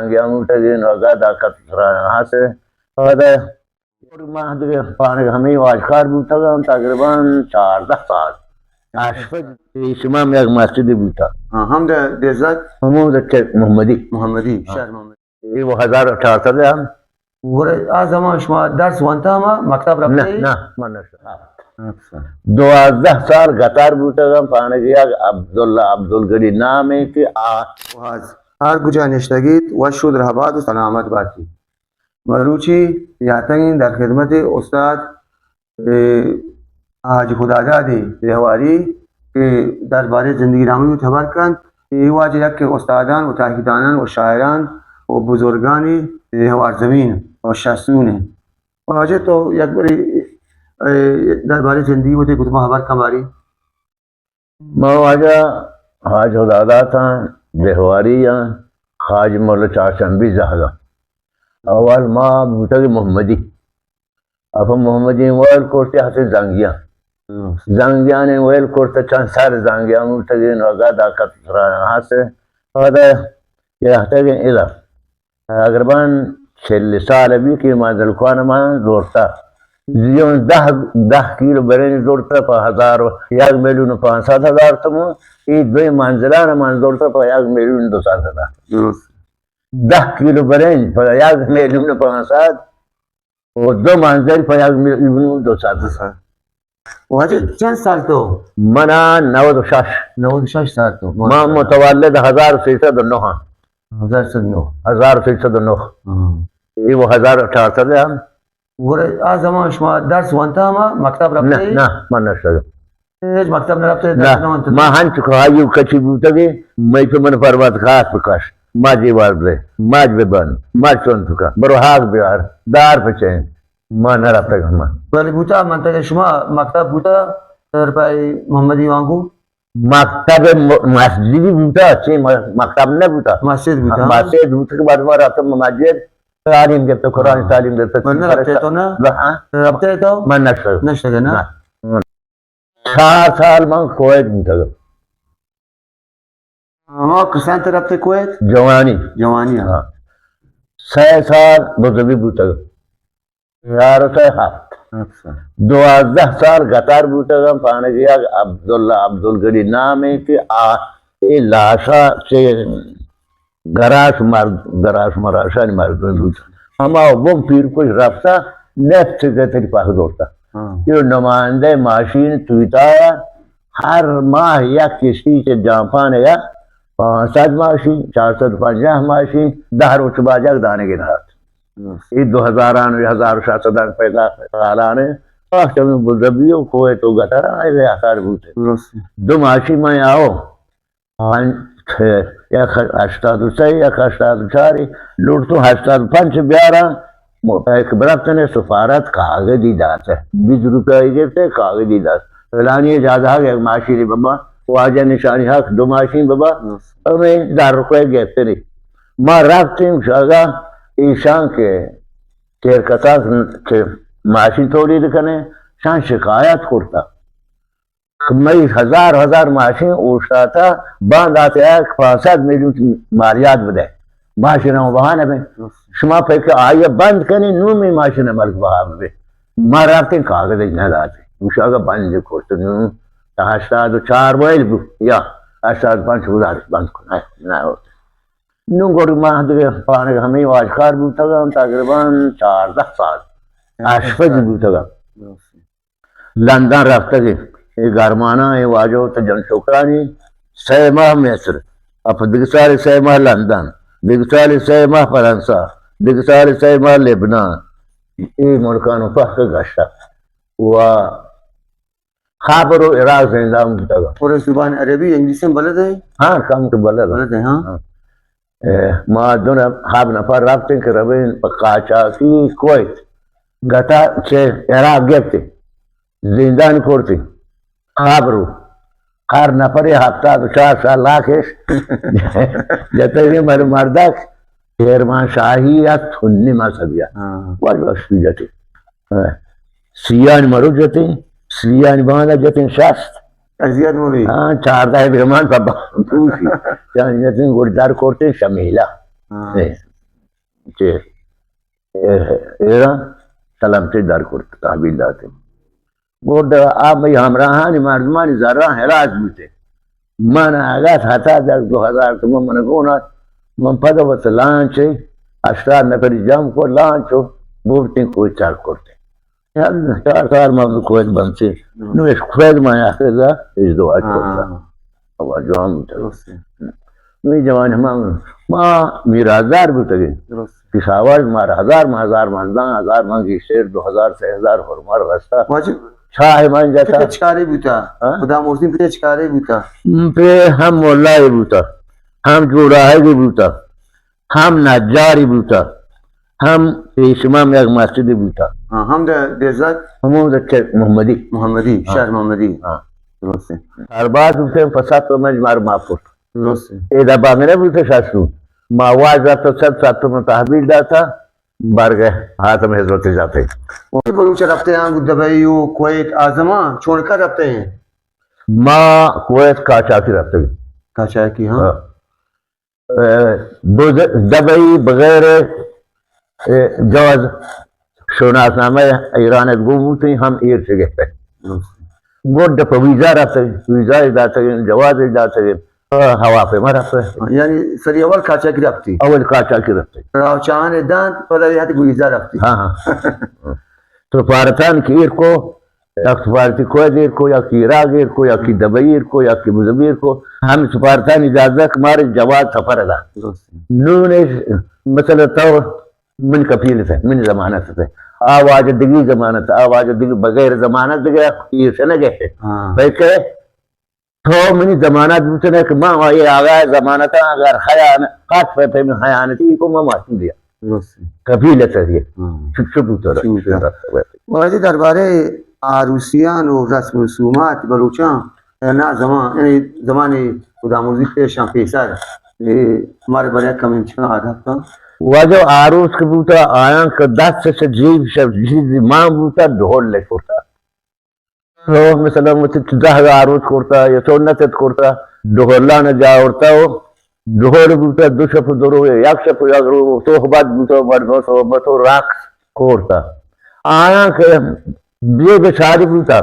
گیا موٹگین و گدا کت سرا ہاسے۔ پدا ماہ دیگه پانگ ہمیں واجکار بوتگاں، تقریباً چاردہ سال۔ اشپز پیش ما یک مسجدی بوتا۔ ہاں، ہم دے دزت؟ ہمو دے چک محمدی۔ محمدی، ہاں۔ شہر محمدی۔ اے وہ ہزار و چار سد ہم۔ گڑا آ زمان شما درس وانتا ہما مکتب نہ، رفتے؟ نہ، من نہ شتا۔ اچھا۔ دوازدہ سال گتار بوتگاں، پانگ یک عبداللہ عبدالگنی نام ہے کہ آ۔ واز۔ ہر کجا نشتگیت، وش و درہبات و سلامت باتی۔ مروچی یاتگیں در خدمت استاد، اے، حاج خداداد دہواری کہ دربارے زندگی نامہ وت خبر کنت۔ اے واجہ یک استادان و تاریخدانان و شاعران و بزرگانی دہوار زمین و شستون انت۔ واجہ تو یک بری، اے، دربارے زندگی وتی گتما خبر کن باری۔ ما واجہ حاج خداداتاں، دہواری آں، حاج مولا چارشنبی زہگاں۔ اول ما بوتگ محمدی۔ اپا محمدی ویل کرتے ہتے زنگیاں۔ درست۔ زنگیان ویل کرتے چند سر زنگیان بوتگین و گدا کت سرا ہستے۔ پدا یہ ہتگین ادا۔ تقریباً چل سال بی کہ ما زلکوان ما زورتا۔ زیون دہ، دہ کیلو برنج زورتا پہ ہزار و، یک میلیون و پانسد ہزار تومن۔ ای دوی منزلان ما زورتا پہ یک میلیون دو سد ہزار۔ درست۔ دہ کیلو برنج پہ یک میلیون و پانسد و دو منزل پہ یک میلیون و دو سد ہزار۔ واجہ چند سال تو؟ منا نود و شش۔ نود و شش سال تو۔ ما متولد ہزار و سیصد و نہ آں۔ ہزار سیصد نو۔ ہزار سیصد و نہ۔ ہاں۔ اے وہ ہزار چار سد ہم۔ گڑا آ زمان شما درس وانتا ہما مکتب نہ، رفتے؟ نہ، من نہ شتگ۔ ہچ مکتب نہ رفتے، نہ، درس نہ وانتے؟ ما ہنچ خواہی و کچی بوتگے، مئی پہ من پروت خاص بکش۔ ما جیوار دے، ماج ببند، ماج چون بکن، برو ہاک بیار، دار پچین۔ ما نہ رفتگ ہما۔ بلے بوتا، من تک شما مکتب بوتا، سر پہ محمدی وانگو؟ مکتب م-، مسجدی بوتا، چے م-، مکتب نہ بوتا۔ مسجد بوتا۔ مسجد بوتا کہ بعد ما رفتم مسجد، تعلیم گرتا، قرآن ہاں۔ تعلیم گرتا۔ من نہ رفتے تو نا؟ ہاں۔ رفتے تو؟ من نشتگ۔ نشتگ نا؟ نہ۔ چار سال من کویت بوتگ۔ ہما کسان تر رفتے کویت؟ جوانی۔ جوانی، ہاں۔ ہاں۔ سہ سال بزگی بوتگ۔ چار و سہ ہفت۔ اچھا۔ دوازدہ سال گتار بوتگاں، پانگی یک عبداللہ عبدالگنی نامے کہ آ، اے لاشا چہ گراش مرد، گراش مراشانی مردم بوت۔ ہما بم پیرکش رفتا، نفت گتری پاک دورتا۔ ہاں۔ یہ نمائندہ ماشین تویتایا، ہر ماہ یک کشتی چہ جاپان یا پانسد ماشین، چار سد پنجاہ ماشین، دہ روچ باجگ دانگی نہ ات۔ درست۔ اے دو ہزاران و ہزار و شش سدان پیدا سالان ہے۔ آہ، چمی بزبی و کویت و گتر آئے آثار بوتے۔ درست۔ دو ماشی میں آؤ۔ آن یک ہشتاد و سہ، یک ہشتاد و چار، لوٹ تو ہشتاد و پنچ بیارا، م-، ایک برفتن سفارت کاغذی دات ہے۔ بیس روپیہ گرتے کاغذی دات۔ فلانی اجازہ یک ماشی ببا، واجہ نشانی حق دو ماشین ببا، درست۔ ہمیں دہ روپے گرتے نہیں۔ ما رفتیم شاگا ایشان کے تیر کساس کہ ماشین تولید کنے، شان شکایت کرتا کہ مئی ہزار ہزار ماشین اوشتاتا، باند آتے آیا کہ پانسد میلیون مالیات بدے، ماشین ہم بہا نہ بے۔ شما پہ کہ آئی بند کنی، نو می ماشین ملک بہا بے۔ ما رفتیں کاغذ نہ داتے۔ اوشاگا بند کرت، نو تا ہشتاد و چار ویل بو، یا ہشتاد و پنچ گزارش بند کن۔ نہ ہوتے۔ نوں گڑ ما دگہ پانگ ہمے واجکار بوتگاں، تقریباً چاردہ سال آشپز بوتگاں۔ لندن رفتگیں، اے گرماناں اے واجہ تو جن شکرانی سئے ماہ مصر، اپ دگہ سال سئے ماہ لندن، دگہ سال سئے ماہ فرانسہ، دگہ سال سئے ماہ لبنان، اے ملکان پہک گشتہ و خبر و عراق زندان بوتگ۔ اور زبان عربی، انگلیسی ہم بلد ہے؟ ہاں، کم تو بلد ہے۔ بلد ہے، ہاں۔ ہاں۔ اے، ما دون ہب نفر رفتیں کہ رویں پہ قاچاقی کویت۔ گتا چہ عراق گپتے۔ زندان کرتے۔ خبرو۔ ہر نفر ہفتاد و چار سال لاکش۔ جتے کہ مر-، مردک کرمانشاہی یا تنی مذہبی۔ ہاں۔ واجہ شو جتے۔ ہاں۔ سیانی مرو جتیں، سیانی باندا جتیں شست۔ اذیت مبی۔ ہاں، چاردہ بہمان پہ با-، پوشی۔ یعنی جتیں گڑدار کرتے شمیلہ۔ ہاں۔ اے۔ چہ ایران سلامتی در کرت، تحویل داتیں۔ گڈ آ مئی ہمراہانی مردمانی زراں ہلاس بوتیں۔ من اگاں ہتا دہ دو ہزار تومن من گون ات، من پدا وت لانچ ء ہشتاد نفری جم کو، لانچ و بوتیں کوئی چار کرتیں۔ چار سال ما کویت بنتیں۔ نو اش کویت ما آخر دا اش دو اچ ہاں، کرتا۔ ہاں۔ آواز جوان بوتگ۔ درست ہے۔ نوی جوان ہما ما میراثدار بوتگیں۔ درست۔ کشاورز مارا ہزار ما ہزار مندان، ہزار من گیشتر، دو ہزار، سہ ہزار ہورمار رستا۔ واجہ شاہ من جتا۔ پت چکارے بوتا؟ ہاں؟ خدا مرسین پت چکارے بوتا؟ پہ ہم مولائے بوتا، ہم جوڑاہگے بوتا، ہم نجاری بوتا، ہم پیشمام یک مسجدے بوتا۔ ہاں، ہم دے دیزک؟ ہمو دے چہ محمدی۔ محمدی، ہاں۔ شہر محمدی۔ ہاں۔ درست ہے۔ سرباز بوتیں، پہ سد تومن مار معاف کرت۔ درست ہے۔ اے دبا میں نہ بوتے شاشو۔ ما واج رفت، سد سد تومن تحویل داتا، برگہ حاتم حضرت جاتے۔ اور بلوچ رفتے ہیں، دبئی و کویت، آ زمان چونکا رفتے ہیں؟ ما کویت قاچاقی رفتے ہیں۔ قاچاقی، ہاں۔ ہاں۔ اه، بز-، دبئی بغیر، اه، جواز شناسنامہ ایران ات گون بوتیں، ہم ایر چہ گپت۔ گڈ پہ ویزا رفت، ویزا داتگ، جواز داتگ، اه، ہواپیما رفت۔ یعنی سری اول قاچاقی رفتی؟ اول قاچاقی رفتی۔ راوچان دانت، پدا یہ ویزا رفتی۔ ہاں، ہاں۔ سفارتان کہ ایر کو، یک سفارتی کویت ایر کو، یکی عراق ایر کو، یکی دبئی ایر کو، یکی ابوظہبی ایر کو۔ ہم سفارتانی اجازت کہ مارے جواز سفر دا۔ درست۔ نون اش مثلا تو من کفیل تھے، من ضمانت تھے۔ آ واجہ دگی ضمانت، آ واجہ دگی بغیر ضمانت دگہ ایر سے نہ گئے۔ ہاں۔ بلکہ تو منی ضمانت بوتنے کہ من آئی آغا ضمانت اگر خیان-، قط پہ پہ من خیانتی کو من معصوم دیا۔ درست۔ کفیل تھے۔ ہاں۔ چپ چپ بوتو رہا۔ چپ بوتو۔ واجہ دربارے عروسیان و رسم و رسومات بلوچاں نا زمان، یعنی زمان خدا مرزی پیشاں پیسر، اے ہمارے بڑے کم انچکاں آدھا کن۔ واجہ عروس کہ بوتا آیاں کہ دست سے جیب شب چیز مان بوتا ڈھول لے کرتا۔ تو مثلا وتی دہ عروس کرتا یا سنت ات کرتا، ڈھولان جاورتا و ڈھول بوتا دو شپ و دو رو، یک شپ و یک رو، صحبت بوتا، مردم صحبت و رقص کرتا۔ آیاں کہ بے بچاری بوتا،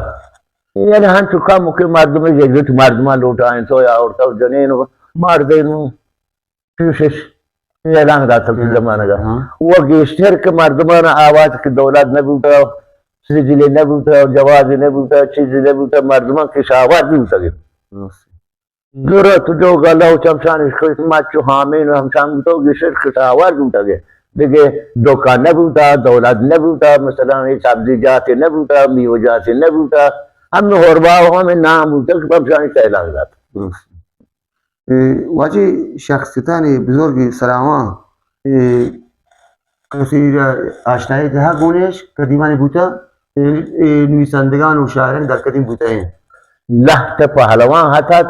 یعنی ہنچو کم کہ مردم یکجت مردمان لوٹائیں تو یا عورتا و جنین و مردین و چوشش اعلان داتگ ہم۔ زمانگا۔ ہاں۔ و گیشتر کہ مردمان آواز کہ دولت نبوتا، سجلے نبوتا، جوازے نبوتا، چیزے نبوتا، مردمان کشاورز بوتگ۔ درست۔ درست جو گلہ و چمشان مچ و ہامین و ہمشان بوتا و گیشتر کشاورز بوتگ۔ دگہ دکان نبوتا، دولت نبوتا، مثلا اے سبزی جاتے نبوتا، میوہ جاتے نبوتا، ہمے ہوربا و ہمے نام بوتا کہ ہمشان اعلان دات۔ درست۔ اے، واجہ شخصیتانی بزرگ سراواں، اے، کسی را آشنائی دہا گونیش قدیمانی بوتا، اے، اے، نویسندگان و شاعران در قدیم بوتا ہیں۔ لہت پہلوان ہتت،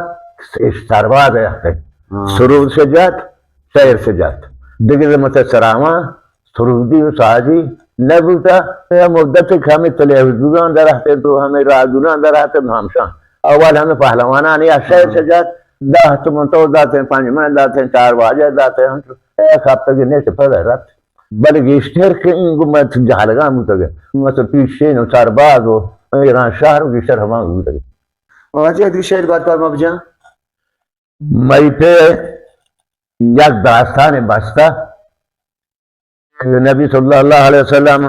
اش سرباز ہتت۔ ہاں۔ سرود سے جات، شعر سے جات۔ دگہ مت سراواں سرودی و سازی نہ بوتا، یا مدت کہ ہمے تلویزیوناں در آتنت و ہمے رادیوناں در آتنت ہمشاں۔ اول ہمے پہلوانان یا شعر ہاں۔ سجات، دہ تومن تو داتیں، پنج من داتیں، چار واجہ داتیں، ہم یک ہفتگے نیست پدا رفت۔ بلے گیشتر کہ این گو مت جہلگاں بوتگ، مت پیشین و سرباز و ایران شہر و گیشتر ہما بوتگ۔ واجہ دو شعر بات پر مبجان۔ مئی پہ یک داستان بستہ کہ نبی صلی اللہ علیہ وسلم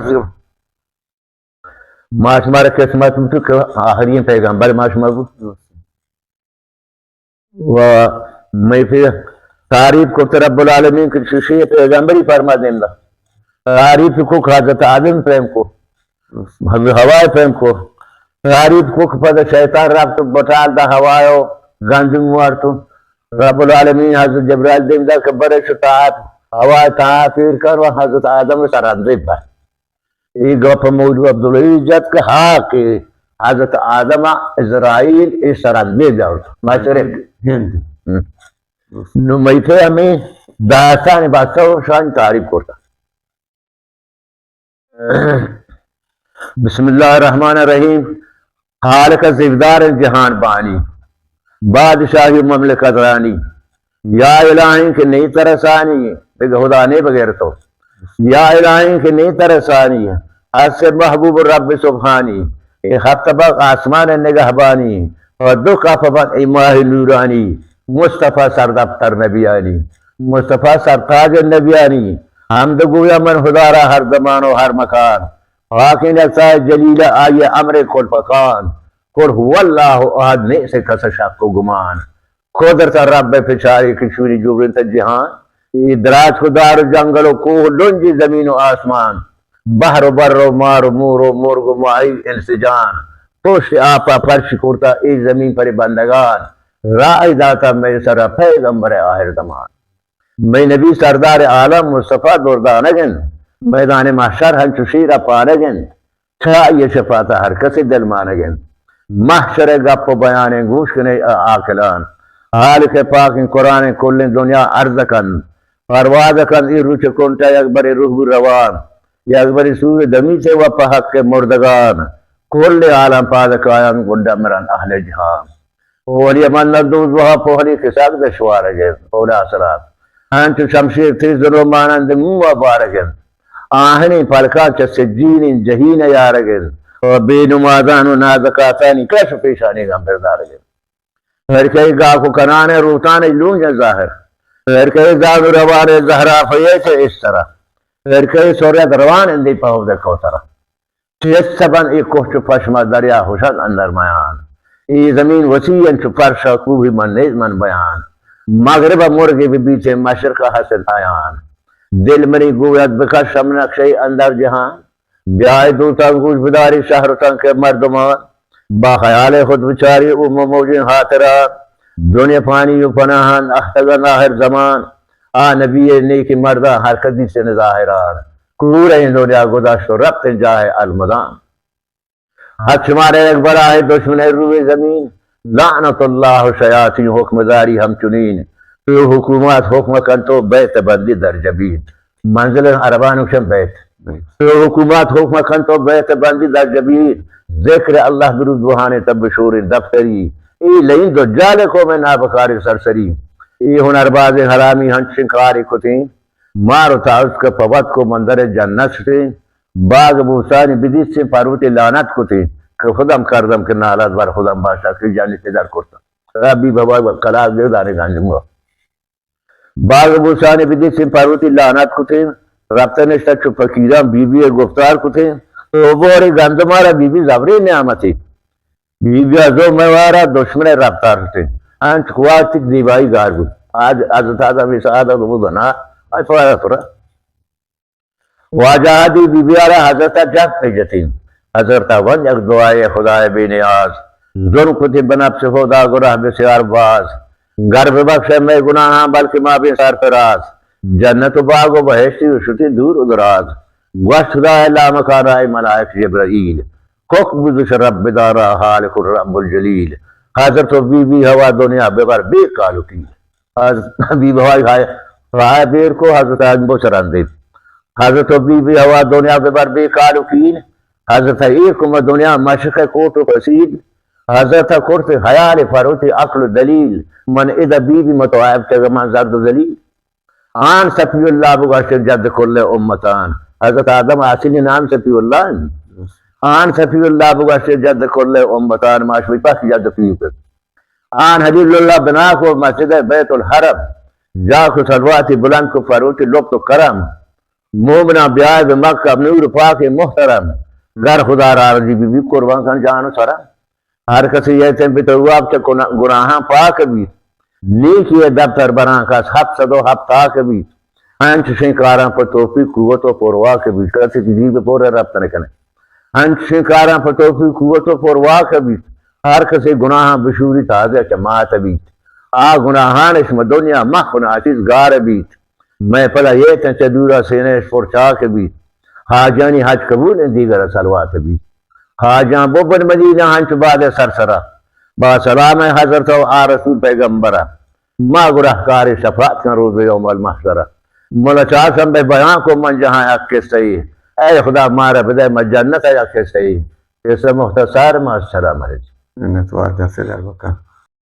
ما شمارا قسمت بوت کہ آخرین پیغمبر ما شما بوت۔ و مئی پہ تعریف کرت رب العالمین کہ چوشیں پیغمبری فرما دیندا۔ تعریف کو کہ حضرت آدم پریم کو، حضرت حوا پریم کو، تعریف کو کہ پدا شیطان رفت بٹال دا حوا و گندم وارت۔ رب العالمین حضرت جبرائیل دیم دا کہ برے شتات حوا تا پیر کر و حضرت آدم سرندے پر۔ اے گپ مولوی عبدالوحید جت کہ ہا کہ حضرت آدم عزرائیل اے سرندے جاورت۔ مشرق ہند۔ ہم۔ نو مئی پہ ہمے داستان بادشاہ و شان تعریف کرتا۔ بسم اللہ الرحمن الرحیم۔ خالق زیبدار جہان بانی، بادشاہی مملکت رانی، یا الہی کہ نئی ترسانی، دگہ خدا نے بغیر تو۔ یا الہی کہ نیں ترسانی، ہست محبوب رب سبحانی، اے ہفت طبق آسمان نگہبانی، و دو کف بند اے ماہ نورانی، مصطفی سردفتر نبیانی، مصطفی سرتاج نبیانی، حمد گویا من خدا را ہر زمان و ہر مکان، پاکیں نفسائے جلیلہ آئی امر کل فکان، قل هو اللہ احد نیست کس شک و گمان۔ قدرت رب پچاری کہ چونی جوڑینت جہان۔ اے دراج کو دار و جنگل و کوہ لنجی زمین و آسمان۔ بحر و بر و مار و مور و مرگ و ماہی انس جان۔ پشت آپا پرچ کرتا اے زمین پر بندگان۔ راہ داتا مئے سرا پیغمبر آخر زمان۔ مئے نبی سردار عالم مصطفی دردانگ انت۔ میدان محشر ہنچو شیر ء پانگ انت۔ چہ آئی ء شفاعت ء ہر کسے دلمانگ انت۔ محشر ء گپ و بیانیں گوش کنے ء عاقلان۔ حالق ء پاکیں قرآن ء کلیں دنیا عرض کنت۔ پرواز کنت اے روچ کنٹ ء یک برے روح بو روان۔ یک برے سور دمیت ء و پہ حق مردگان۔ کل عالم پاد کایان گڈا مران اہل جہان۔ پوہلی مندن دوزوہا پوہلی کساک دشوارگ انت۔ اولا سرات انچو شمشیر تیز و مانند موہ بارگ انت۔ آہنی پلکان چہ سجینین جہین یارگ انت۔ و بے نمازان و نازکاتانی کش و پیشانی گم بردارگ انت۔ ہر کئی گاک و کنان روتان لونج ظاہر۔ ہر کئی زاد و روان زہرا فیت استرا۔ ہر کئی سوریت روان اندی پہود کوترا۔ چست بنت اے کوہ چو پشما دریا ہشک اندر میان۔ اے زمین وسیع انت چو پرشا کوہی من نیز من بیان۔ مغرب ء مرگے بہ بیت مشرق ء حسد عیان۔ دل منی گوید بکش ہم نقشہ اندر جہان۔ بیائے دوتاں گوش بداری شہر و تنک مردمان۔ با خیال خود بچاری او موجیں خاطران۔ دنیا پانی و پناہان اختگن آخر زمان۔ آ نبی نیک مرداں ہر کدی سن ظاہران۔ کور این دنیا گذشت و رفت جاہ المدان۔ ہر چمارے یک بلاہے دشمن روئے زمین، لعنت اللہ شیاطین حکم داری ہمچنین۔ تو حکومت حکم کن تو بیت بندی در جبین۔ منزل عربان کشن بیت۔ تو حکومت حکم کن تو بیت بندی در جبین۔ ذکر اللہ درود بہانے تب شور دفتری۔ اے لئین دجال قوم نابکار سرسری۔ اے ہنرباز حرامی ہنچن کاری کتیں۔ مار و تاؤس کہ پہ وت کو مندر جنت شتیں۔ باغ بوستانی بدیستیں پروتی لعنت کتیں کہ خودم کردم کہ نالت بر خودم باشا کہ جانی پدر کرتا۔ ربی بابا کلاس دے دانے گانجمگا۔ باغ بوستانی بدیستیں پروتی لعنت کتیں۔ رفتہ نشتہ چو فقیران بی بی گفتار کتیں۔ تو بوری گندمارا بی بی زبری نعمتی۔ بی بی ء زو مئے وارا دشمن ء رفتار شتیں۔ انچ کواچک دیوائی گار بوت۔ آج حضرت آدم ء سعادت بوت نا، آج پارا ترا۔ واجہ دی بی بی ء را حضرت ء جگ پہ جتیں۔ حضرت ء ون یک دعائے خدائے بے نیاز۔ ظلم کتی بنفس خدا گناہ بسیار باز۔ گر ببخشے مئے گناہاں بلکہ ما بیں سرفراز۔ جنت و باغ و بہشتی و شتی دور و دراز۔ گوشت خدائے لامکان رائے ملائک جبرائیل۔ کک بزش رب دارا خالق الرب الجلیل۔ حضرت و بی بی ہوا دنیا ببر بے کالکی۔ حضرت بی بی ہوا ہائے، ہائے بیر کو حضرت آدم بو چران دے۔ حضرت و بی بی ہوا دنیا ببر بے کالکی۔ حضرت ایر کو دنیا مشرق کوٹ و کسیل۔ حضرت کرت خیال پروتی عقل و دلیل۔ من ادا بی بی متوائب چگمان زرد و ذلیل۔ آن صفی اللہ بگوشت جد کل امتان۔ حضرت آدم اصلی نام صفی اللہ انت۔ آن صفی اللہ بگوشت جد کل امتان، ما شمی پاک جد پیوک۔ آن حلیل اللہ بنا کو مسجد بیت الحرم۔ جا کو صلواتی بلند کو فروت لطف و کرم۔ مومنا بیائے بہ مکہ نور پاک محترم۔ گر خدا را رضی بی بی قربان کن جان و سرم۔ ہر کسی یہ تن پہ تواب چہ گنا-، گناہاں پاک بیت۔ نیکی ء دفتر براں کس ہپت سد و ہپت تاک بیت۔ انچشیں کاراں پہ توفیق قوت و پرواک بیت۔ کسی کہ جیب پور ء رپت نہ کنے۔ انچشیں کاراں پہ توفیق قوت و پرواک بیت۔ ہر کسی گناہاں بشوری تازہ چہ مات بیت۔ آ گناہان شما دنیا مخ و ناچیز گار بیت۔ مئے پدا یہ تن چہ دورا سینہ اش پر چاک بیت۔ حاجانی حج قبول انت دیگر صلوات بیت۔ حاجاں ببن مدینہ ہنچ باد سرسرا۔ با سلام حضرت و آ رسول پیغمبرا۔ ما گناہکار شفاعت کن روز یوم المحشرا۔ مولا چارشنبہ بیان کو من جہاں یک قصہ ای۔ اے خدا مارا بدے ما جنت یک قصہ ای۔ قصہ مختصر ما السلام علیکم۔ منت وار دست در بکن۔